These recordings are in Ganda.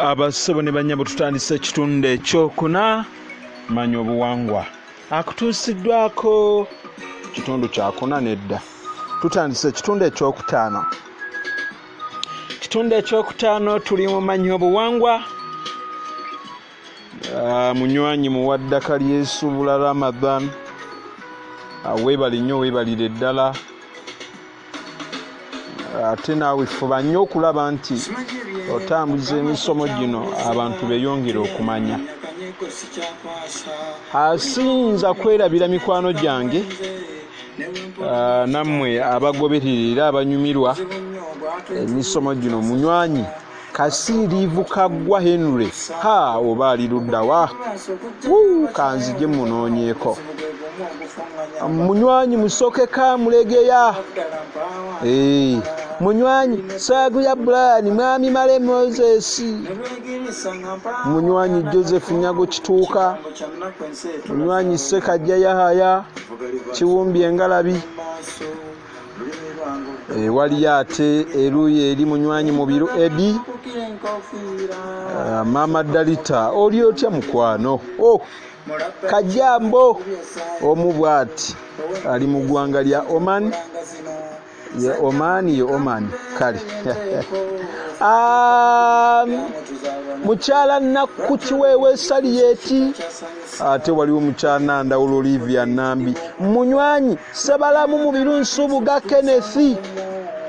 Abasebo ne bannyabo, tutandise ekitundu ekyokuna, Manya Obuwangwa. Akutuusiddwako kitundu kyakuna nedda. Tutandise ekitundu ekyokutaano. Kitundu ekyokutaano tuli mu Manya Obuwangwa. Munywanyi muwaddaka ly'esuubula Ramadan. Weebale nnyo, weebalire ddala. Ate naawe fuba nnyo okulaba nti otambuza emisomo gino abantu beeyongere okumanya. Siyinza kwerabira mikwano gyange, nammwe abagoberera era abanyumirwa emisomo gino. Munywanyi Kasiiriivu Kaggwa Henry, ha oba ali ludda wa? Kanzije munoonyeeko. Munywanyi Musokeka Mulegeya, munywanyi Saaguya Brian, Mwami Male Moses, munywanyi Joseph Nyago Kituuka, munywanyi Ssekajja Yahaya Kiwumbi Engalabi. Waliyo ate eruuyi eri munywanyi Mubiru Edi, Maama Dalita, oli otya mukwano? Oh, Kajambo omu bw'ati ali mu ggwanga lya Oman. Ye Oman, ye Oman, kale. Mukyala Nakku Kiweewa Saliyeti, ate waliwo mukyala Nandawula Olivia Nambi, munywanyi Sebalamu Mubiru Nsubuga Kenneth,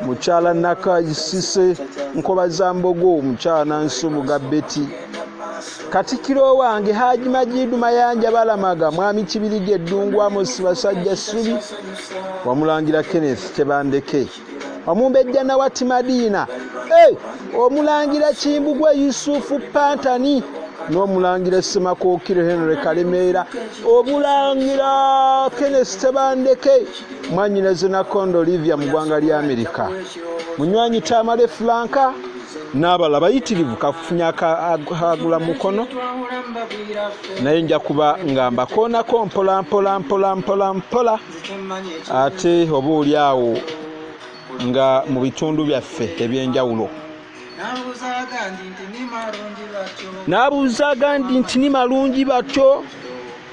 mukyala Nakasise Nkoba za Mbogo, mukyala Nansubuga Betty, Katikkiro wange Haji Majidu Mayanja Balamaga, Mwami Kibirige Eddungu Amos Basajja Ssubi, Wamulangira Kenneth Tebandeke, Omumbejja Nawati Madiina, Omulangira Kimbugwe Yusufu Pantani, n'Omulangira Ssemakookiro Henry Kalemeera, Omulangira Kenneth Tebandeke, Mwannyinaze Nakondo Olivia mu ggwanga lya Amerika, Munywanyi Tamale Franka n'abalala bayitirivu. Kafunya akagula mukono, naye nja kuba nga mbakoonako mpola mpola mpola mpola mpola, ate oba oli awo nga mu bitundu byaffe ebyenjawulo. N'abuuza agandi nti ni malungi batyo.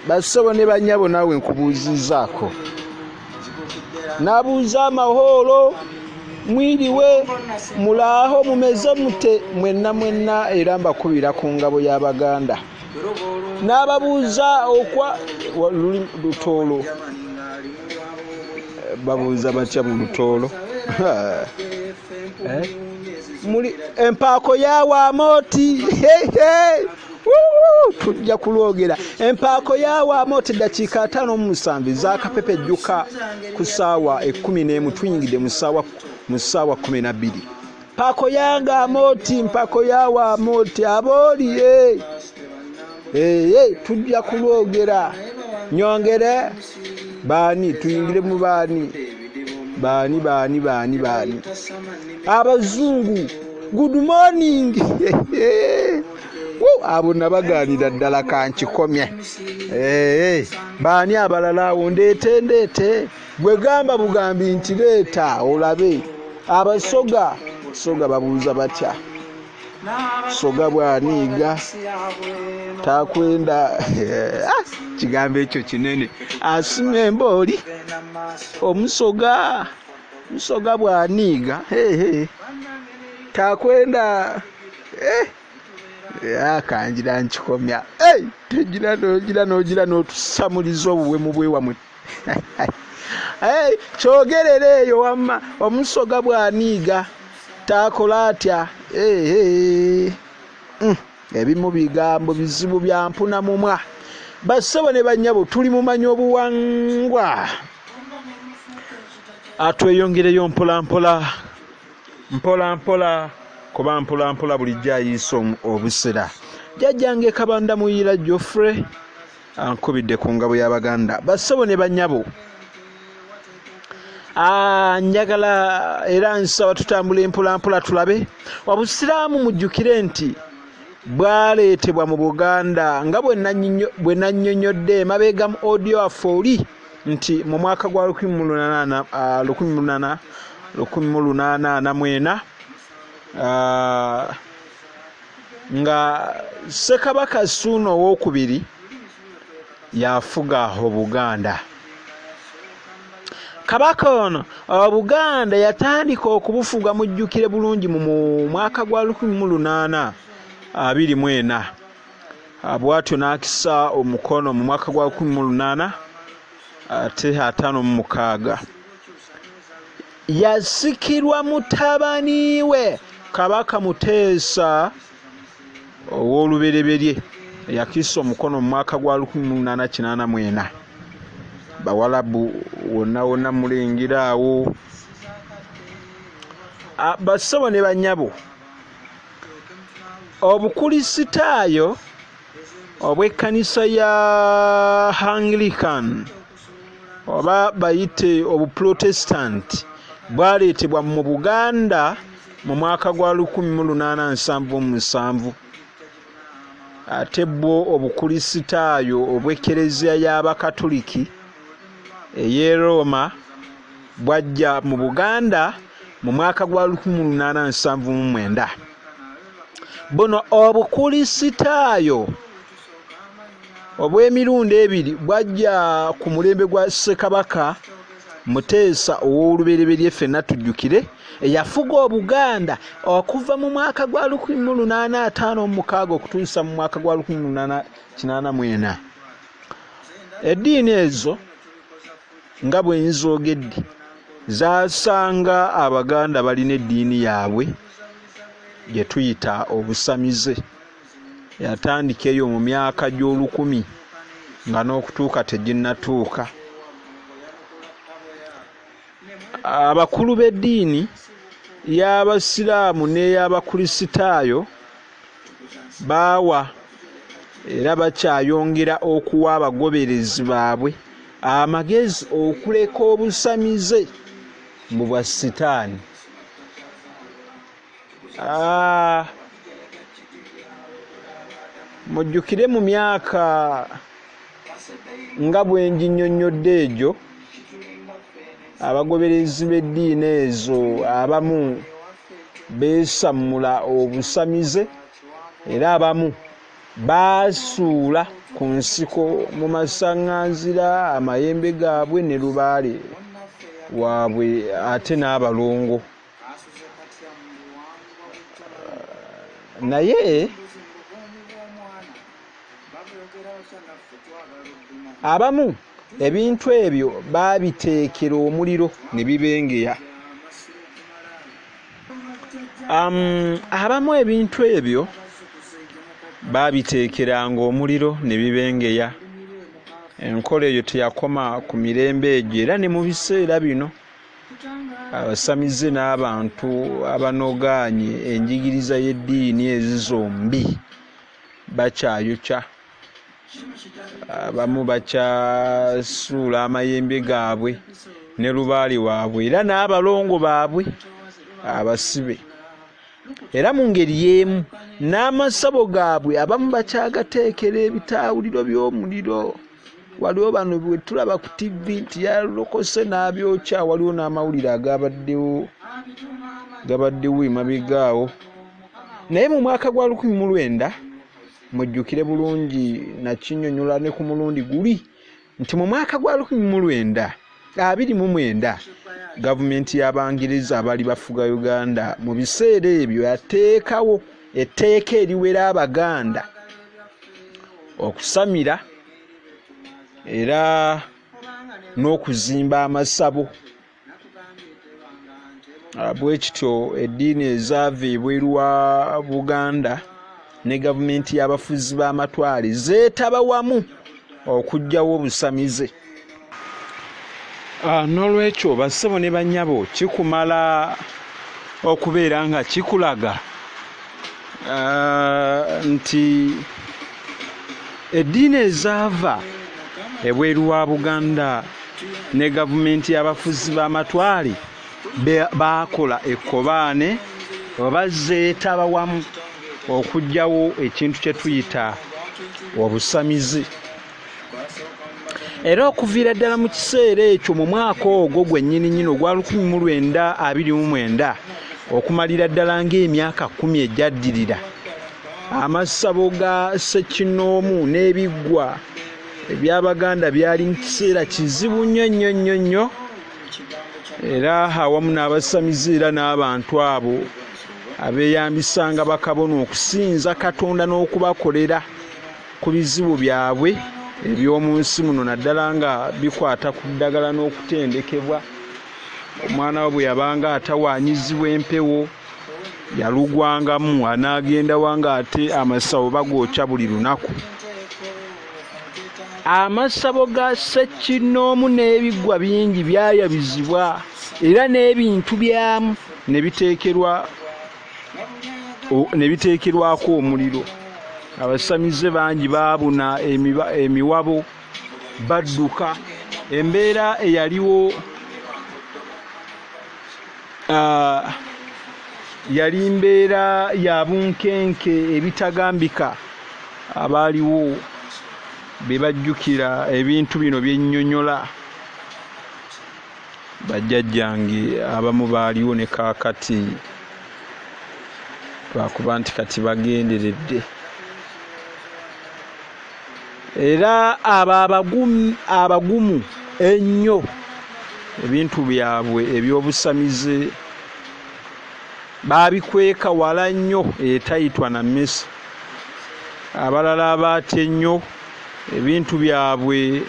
Bassebo ne bannyabo, naawe nkubuuzizaako. N'abuuza amahoolo, mwiriwe mulaaho, mumeze mute mwenna mwenna, era mbakubira ku ngabo y'Abaganda. N'ababuuza okwa Lutoolo, babuuza batya mu Lutoolo? Muli empaako yaawa amooti, tujja kulwogera. Empaako yaawa amooti. Eddakiika 57 z'akapepe ejjuka ku ssaawa 11, tuyingidde mu ssaawa 12. Mpaako yange amooti, mpaako yaawa amooti, abooli tujja kulwogera. Nyongere baani, tuyingire mu baani baani baani baani baani. Abazungu, good morning. Abo nabagaanira ddala, kankikomye. Baani abalala awo? Ndeete ndeete, gwe gamba bugambi nti leeta olabe. Abasoga, soga babuuza batya? Soga bw'aniiga takwenda, kigambo ekyo kinene, asima embooli. Omusoga, musoga bw'aniiga takwenda. Kangira nkikomya. Tegira nogira nogira n'otusamuliza obuwemu bwewamwe. Kyogerera eyo wamma, omusoga bw'aniiga takola atya? Ebimu bigambo bizibu bya mpuna mumwa. Bassebo ne bannyabo, tuli mumanya obuwangwa. Atweyongereyo mpola mpola mpola mpola, kuba mpola mpola bulijjo ayiisa obusera. Jjajjange Kabanda Muyira Geoffrey ankubidde ku ngabo y'Abaganda. Bassebo ne bannyabo, njagala era nsaba tutambule mpola mpola tulabe Obusiraamu. Mujjukire nti bwaleetebwa mu Buganda nga bwe nannyonnyodde emabega mu audio waffe oli nti mu mwaka gwa 1844. Nga Ssekabaka Ssuuna Owookubiri yafuga Obuganda. Kabaka ono Obuganda yatandika okubufuga, mujjukire bulungi, mu mwaka gwa 1824. Bw'atyo n'akisa omukono mu mwaka gwa 1856. Yasikirwa mutabani we Kabaka Muteesa ow'olubereberye, yakisa omukono mu mwaka gwa 1884. Bawalabu wonna wonna mulengera awo. Bassebo ne bannyabo, Obukulisitaayo obw'ekkanisa ya Anglican oba bayite Obuprotestant bwaleetebwa mu Buganda mu mwaka gwa 1877. Ate bwo Obukulisitaayo obw'Ekereziya y'Abakatuliki ey'e Roma bwajja mu Buganda mu mwaka gwa 1879. Buno Obukulisitaayo obw'emirundi ebiri bwajja ku mulembe gwa Ssekabaka Muteesa ow'olubereberye, ffenna tujjukire, eyafuga Obuganda okuva mu mwaka gwa 1856 okutuusa mu mwaka gwa 1884. Eddiini ezo nga bwe nzoogedde zaasanga Abaganda balina eddiini yaabwe gye tuyita obusamize, yatandika eyo mu myaka gy'olukumi nga n'okutuuka teginnatuuka. Abakulu b'eddiini y'Abasiraamu n'ey'Abakulisitaayo baawa era bakyayongera okuwa abagoberezi baabwe amagezi okuleka obusamize mbu bwa sitaani. Mujjukire mu myaka nga bwe nginnyonnyodde egyo, abagoberezi b'eddiini ezo abamu beesammula obusamize era abamu baasuula ku nsiko mu masaŋŋanzira amayembe gaabwe ne lubaale waabwe ate n'abalongo. Naye abamu ebintu ebyo baabiteekera omuliro ne bibengeya. Abamu ebintu ebyo baabiteekeranga omuliro ne bibengeya. Enkola eyo teyakoma ku mirembe egyo, era ne mu biseera bino abasamize n'abantu abanogaanye enjigiriza y'eddiini ezo zombi bakyayokya. Abamu bakyasuula amayembe gaabwe ne lubaale waabwe era n'abalongo baabwe abasibe. Era mu ngeri y'emu n'amasabo gaabwe abamu bakyagateekera ebitaawuliro by'omuliro. Waliwo bano bwe tulaba ku TV nti yalokose n'abyokya, waliwo n'amawulire agabaddewo gabaddewo emabega awo. Naye mu mwaka gwa 1900, mujjukire bulungi, nakinnyonnyola ne ku mulundi guli nti mu mwaka gwa 1929 gavumenti y'Abangereza abaali bafuga Uganda mu biseera ebyo yateekawo etteeka eriwera Abaganda okusamira era n'okuzimba amasabo. Bwe kityo eddiini ezaava ebweru wa Buganda ne gavumenti y'abafuzi b'amatwale zeetaba wamu okuggyawo obusamize. N'olwekyo bassebo ne bannyabo, kikumala okubeera nga kikulaga nti eddiini ezaava ebweru wa Buganda ne gavumenti y'abafuzi b'amatwale baakola ekkobaane oba zeetaba wamu okuggyawo ekintu kye tuyita obusamize. Era okuviira ddala mu kiseera ekyo mu mwaka ogwo gwennyini nnyini ogwa 1929 okumalira ddala ng'emyaka 10 egyaddirira, Amasabo ga ssekinnoomu n'ebiggwa eby'Abaganda byali mu kiseera kizibu nnyo nnyo nnyo nnyo, era awamu n'abasamize era n'abantu abo abeeyambisanga bakabona okusinza Katonda n'okubakolera ku bizibu byabwe eby'omu nsi muno, naddala nga bikwata ku ddagala n'okutendekebwa. Omwana we bwe yabanga atawaanyizibwa empewo yalugwangamu, anaagenda wa ng'ate amasabo bagookya buli lunaku. Amasabo ga ssekinnoomu n'ebiggwa bingi byayabizibwa era n'ebintu byamu ne biteekerwako omuliro. Abasamize bangi baabuna emiwabo badduka. Embeera eyaliwo yali mbeera ya bunkenke ebitagambika. Abaaliwo be bajjukira ebintu bino byennyonnyola. Bajjajjange abamu baaliwo ne kaakati, lwakuba nti kati bagenderedde. Era abo abagumu ennyo ebintu byabwe eby'obusamize baabikweka wala nnyo etayitwa na mmese. Abalala abaatya ennyo ebintu byabwe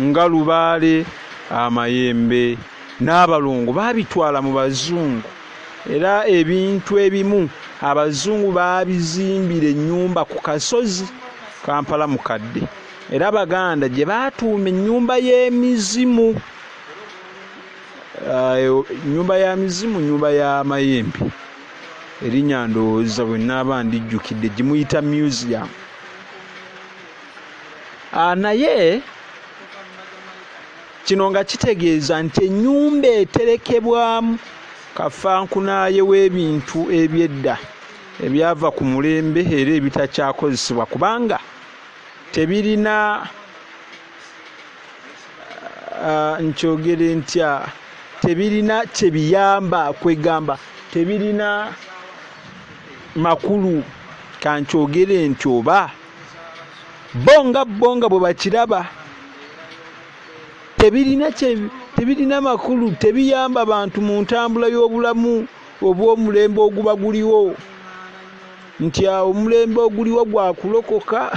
nga lubaale, amayembe n'abalongo baabitwala mu bazungu. Era ebintu ebimu abazungu baabizimbira ennyumba ku kasozi Kampala Mukadde, era Abaganda gye baatuuma ennyumba y'emizimu. Nnyumba ya mizimu, nnyumba y'amayembe, erinnya ndowooza bwe nnaaba ndijjukidde gimuyita museum. Naye kino nga kitegeeza nti ennyumba eterekebwamu kafankunaaye w'ebintu eby'edda ebyava ku mulembe era ebitakyakozesebwa, kubanga tebirina nkyogere ntya, tebirina kyebiyamba, kwegamba tebirina makulu. Kankyogere nti oba bo nga bwe bakiraba tebirina makulu, tebiyamba bantu mu ntambula y'obulamu obw'omulembe oguba guliwo, nti omulembe oguliwo gwa kulokoka.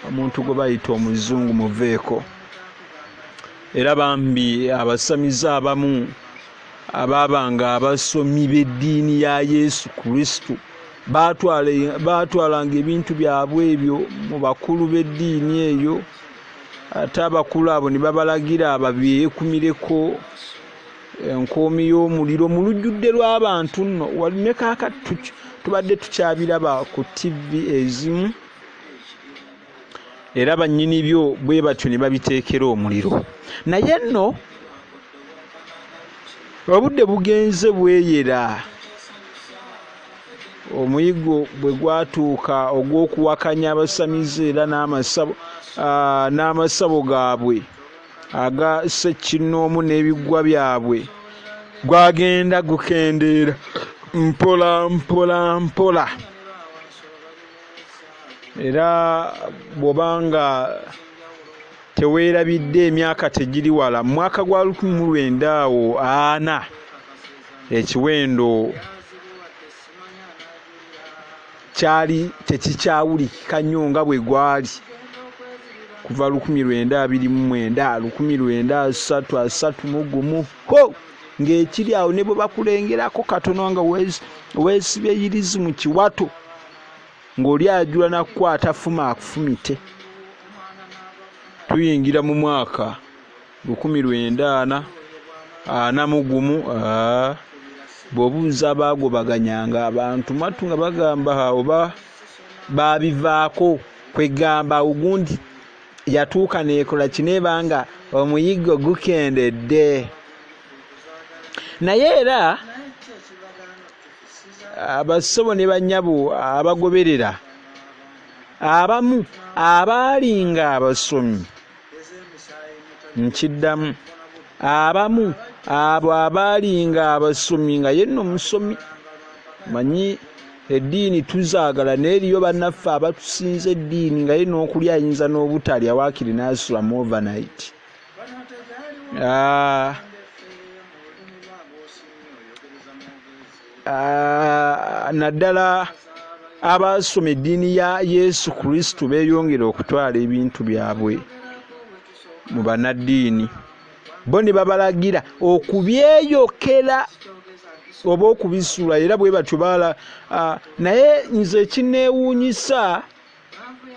Omuntu gwe bayita omuzungu muveeko. Era bambi abasamize abamu abaabanga abasomi b'eddiini ya Yesu Kristo baatwalanga ebintu byabwe ebyo mu bakulu b'eddiini eyo, ate abakulu abo ne babalagira babyeekumireko enkoomi y'omuliro mu lujjudde lw'abantu. Nno ne kaakati tubadde tukyabiraba ku TV ezimu, era bannyini byo bwe batyo ne babiteekera omuliro. Naye nno obudde bugenze bweyera. Omuyigo bwe gwatuuka ogw'okuwakanya abasamize era n'amasabo gaabwe aga ssekinnoomu n'ebiggwa byabwe, gwagenda gukendeera mpola mpola mpola. Era bw'obanga teweerabidde, emyaka tegiri wala, mu mwaka gwa 1940 ekiwendo kyali tekikyawulikika nnyo nga bwe gwali kuva 1929, 1930, 31 ho ng'ekiri awo. Ne bwe bakulengerako katono nga weesibye yirizi mu kiwato, ng'oli ajula nakukwata fuma akufumite. Tuyingira mu mwaka 1941. Bw'obuuza abaagobaganyanga abantu matu nga bagamba oba baabivaako, kwegamba ogundi yatuuka neekola kineeba nga omuyiggo gukendedde. Naye era abassebo ne bannyabo abagoberera abamu abaalinga abasomi, nkiddamu, abamu abo abaalinga abasomi nga ye nno musomi Manyi eddiini tuzaagala, naye eriyo bannaffe abatusinza eddiini nga ye n'okulya ayinza n'obutalya, waakiri n'asula mu overnight. Naddala abasoma eddiini ya Yesu Kristo beeyongera okutwala ebintu byabwe mu bannaddiini. Bo ne babalagira okubyeyokera oba okubisuula, era bwe batyo bala. Naye nze ekinneewuunyisa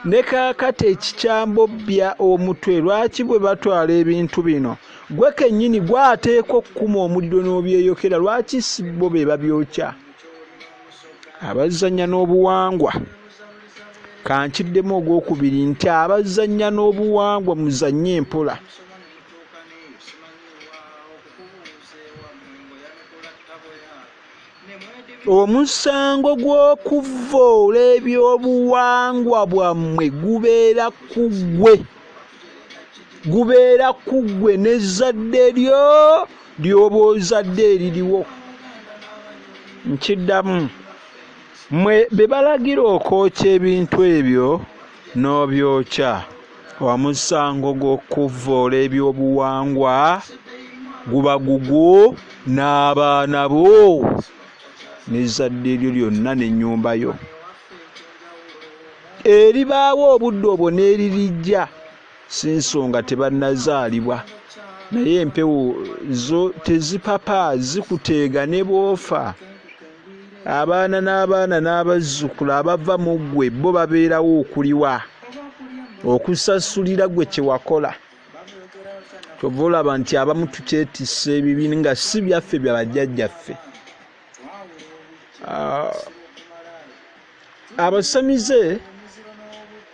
ne kaakati ekikyambobbya omutwe, lwaki bwe batwala ebintu bino gwe kennyini gwateeka okukuma omuliro n'obyeyokera, lwaki si bo be babyokya? Abazannya n'obuwangwa, kankiddemu ogwokubiri nti abazannya n'obuwangwa muzannye mpola. Omusango gw'okuvvoola ebyobuwangwa bwammwe gubeera ku ggwe, gubeera ku ggwe n'ezzadde lyo ly'oba ozadde eririwo. Nkiddamu, mmwe be balagira okwokya ebintu ebyo n'obyokya, omusango gw'okuvvoola ebyobuwangwa guba gugwo n'abaana bo n'ezzadde lyo lyonna n'ennyumba yo. Eribaawo obudde obwo n'eririjja, si nsonga tebannazaalibwa, naye empewo zo tezipapa, zikuteega ne bw'ofa. Abaana n'abaana n'abazzukulu abava mu ggwe bo babeerawo okuliwa, okusasulira ggwe kye wakola. Kyova olaba nti abamu tukyetissa ebibi nga si byaffe bya bajjajjaffe. Abasamize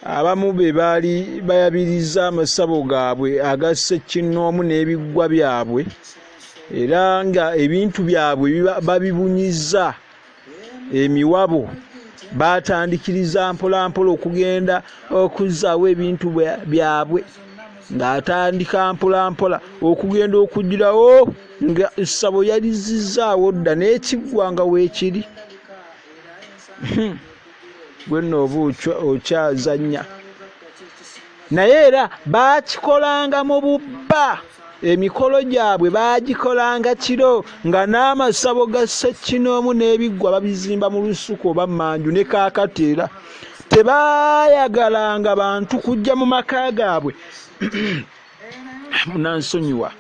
abamu be baali bayabiriza amasabo gaabwe aga ssekinnoomu n'ebiggwa byabwe, era nga ebintu byabwe babibunyiza emiwabo, baatandikiriza mpola mpola okugenda okuzzaawo ebintu byabwe, ng'atandika mpola mpola okugenda okugirawo nga essabo yalizizzaawo dda n'ekiggwa nga weekiri. Gwe nno oba okyazannya. Naye era baakikolanga mu bubba, emikolo gyabwe baagikolanga kiro, nga n'amasabo ga ssekinnoomu n'ebiggwa babizimba mu lusuku oba mmanju. Ne kaakati era tebaayagalanga bantu kujja mu maka gaabwe. Munansonyiwa.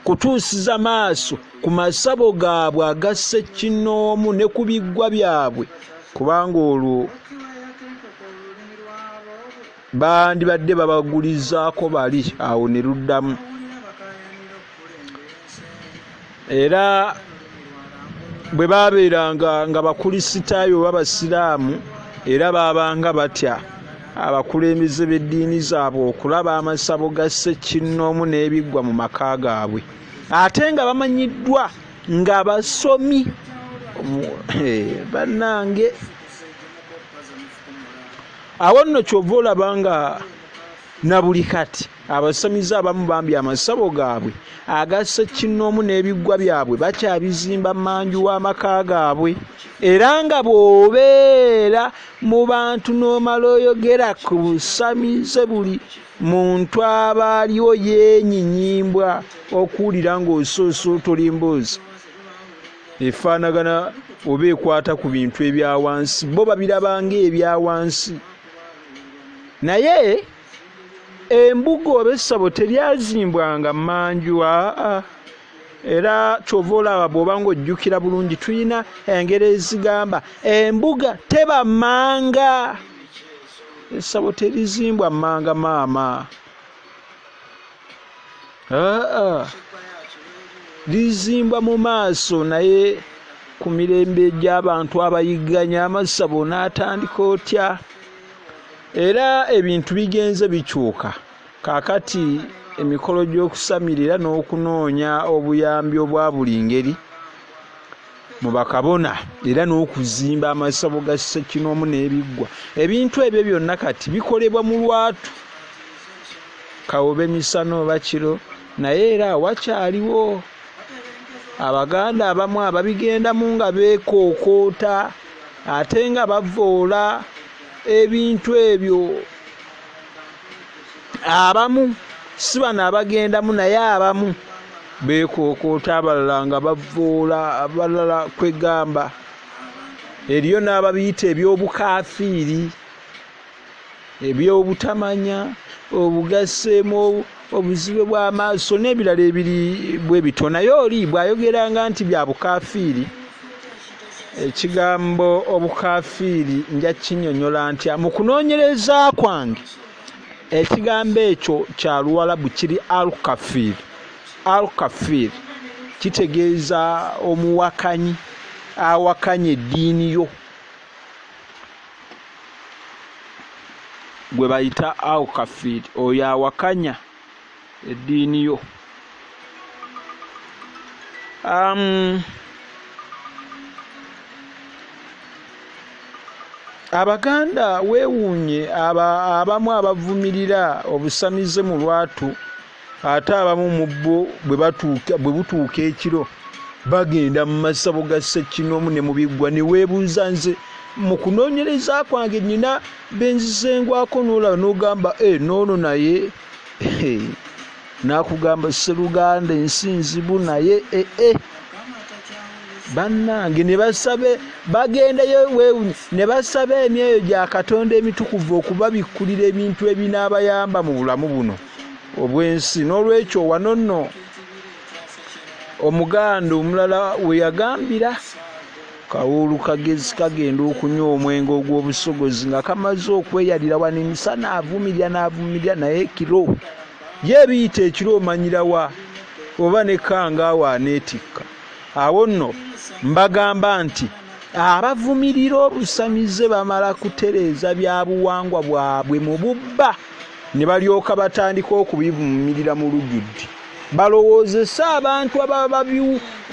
Kutuusiza maaso ku masabo gaabwe aga ssekinnoomu ne ku biggwa byabwe, kubanga olwo bandibadde babagulizaako bali awo ne luddamu. Era bwe baabeeranga nga Bakulisitaayo oba Basiraamu, era baabanga batya abakulembeze b'eddiini zaabwe okulaba amasabo ga ssekinnoomu n'ebiggwa mu maka gaabwe, ate nga bamanyiddwa nga basomi. Bannange, awo nno ky'ova olaba nga na buli kati abasamize abamu bambi amasabo gaabwe aga ssekinnoomu n'ebiggwa byabwe bakyabizimba mmanju w'amaka gaabwe, era nga bw'obeera mu bantu n'omala oyogera ku busamize buli muntu aba aliwo yeenyinyimbwa okuwulira ng'osoosootola emboozi efaanagana oba ekwata ku bintu ebya wansi, bo babiraba ng'ebya wansi. Naye embuga oba essabo teryazimbwanga mmanju, aa. Era ky'ova olaba bw'oba ng'ojjukira bulungi, tulina engero ezigamba embuga teba mmanga, essabo terizimbwa mmanga maama, aa, lizimbwa mu maaso. Naye ku mirembe gy'abantu abayigganya amasabo n'atandika otya? Era ebintu bigenze bikyuka. Kaakati emikolo gy'okusamirira n'okunoonya obuyambi obwa buli ngeri mu bakabona, era n'okuzimba amasabo ga ssekinnoomu n'ebiggwa, ebintu ebyo byonna kati bikolebwa mu lwatu, kawobe misana oba kiro, naye era wakyaliwo Abaganda abamu ababigendamu nga beekookoota ate nga bavoola ebintu ebyo, abamu si bano abagendamu, naye abamu beekookoota, abalala nga bavoola, abalala kwegamba eriyo n'ababiyita eby'obukaafiiri, ebyobutamanya, obugasseemu obuzibe bw'amaaso n'ebirala ebiri bwe bityo. Naye oli bw'ayogeranga nti bya bukaafiiri, ekigambo obukaafiiri nja kinnyonnyola ntya? Mu kunoonyereza kwange ekigambo ekyo kya Luwalabu, kiri alkafiir. Alkafiir kitegeeza omuwakanyi, awakanya eddiini yo, gwe bayita alkafiir, oyo awakanya eddiini yo. Abaganda weewuunye abamu abavumirira obusamize mu lwatu, ate abamu mu bo bwe butuuka ekiro bagenda mu masabo ga ssekinoomu ne mu biggwa. Ne weebuuza, nze mu kunoonyereza kwange nnina benzizengwako, n'olaba n'ogamba noono, naye n'akugamba sseruganda ensi nzibu, naye bannange ne basabe bagendayo, weewuunye, ne basaba emyoyo gya Katonda emitukuvu okubabikkulira ebintu ebinaabayamba mu bulamu buno obw'ensi. N'olwekyo wano nno Omuganda omulala we yagambira, kawuulu kagezi kagenda okunywa omwenge ogw'obusogozi nga kamaze okweyalira wano emisana, avumirira n'avumirira, naye ekiro ye ebiyita ekiro omanyirawa oba ne kangaawo aneetikka. Awo nno mbagamba nti abavumirira obusamize bamala kutereeza bya buwangwa bwabwe mu bubba, ne balyoka batandika okubivumirira mu lujjudde, balowoozese abantu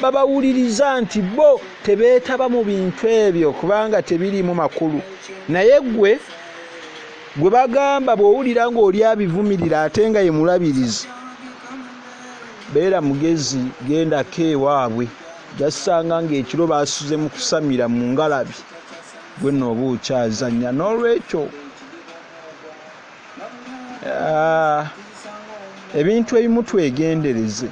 babawuliriza nti bo tebeetaba mu bintu ebyo kubanga tebiriimu makulu. Naye ggwe gwe bagamba bw'owulira ng'oli abivumirira ate nga ye mulabirizi, beera mugezi, gendako ewaabwe, jasanga ng'ekiro basuze mu kusamira mu ngalabi, gwe nno oba okyazannya. N'olwekyo ebintu ebimu twegendereze,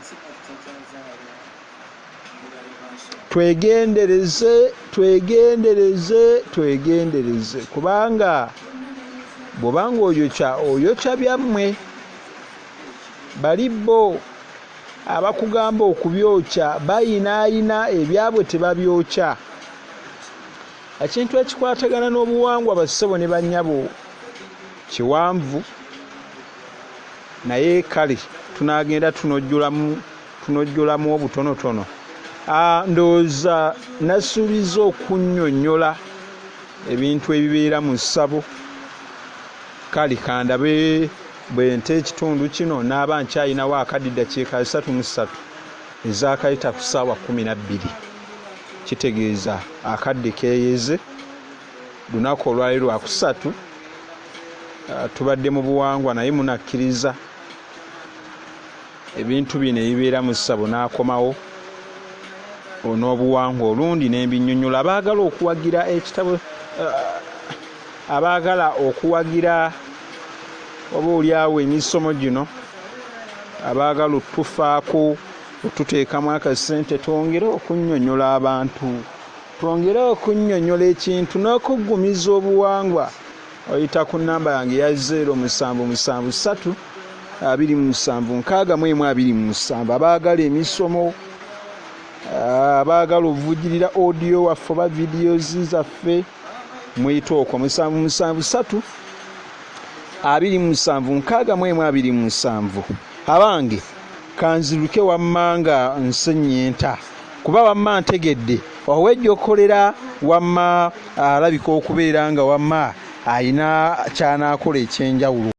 twegendereze, twegendereze, twegendereze, kubanga bw'obanga oyokya, oyokya byammwe. Bali bo abakugamba okubyokya bayinaayina ebyabwe, tebabyokya. Ekintu ekikwatagana n'obuwangwa, bassebo ne bannyabo, kiwanvu, naye kale tunaagenda tunojjolamu obutonotono. Ndowooza nasuubiza okunnyonnyola ebintu ebibeera mu ssabo. Kale kandabe bwe nta ekitundu kino, naaba nkyayinawo akadde ddakiika 33 ezaakayita ku ssaawa 12, kitegeeza akadde keeyeze. Lunaku olwali lwakusatu, tubadde mu buwangwa, naye munakkiriza ebintu bino ebibeera mu ssabo n'akomawo n'obuwangwa olundi n'embinnyonnyola. Abaagala okuwagira ekitabo, abaagala okuwagira oba oliawo emisomo gino, abaagala otufaako, otuteekamu akasente, twongere okunnyonnyola abantu, twongere okunnyonnyola ekintu n'okuggumiza obuwangwa, oyita ku nnamba yange ya 0773 27 61 27. Abaagala emisomo, abaagala ovujjirira audio waffe oba videos zaffe, muyite okwo 773 27 61 27. Abange, kanziruke wamma nga nsennyenta, kuba wamma ntegedde ow'ejjokolera wamma alabika okubeera nga wamma ayina ky'anaakola ekyenjawulo.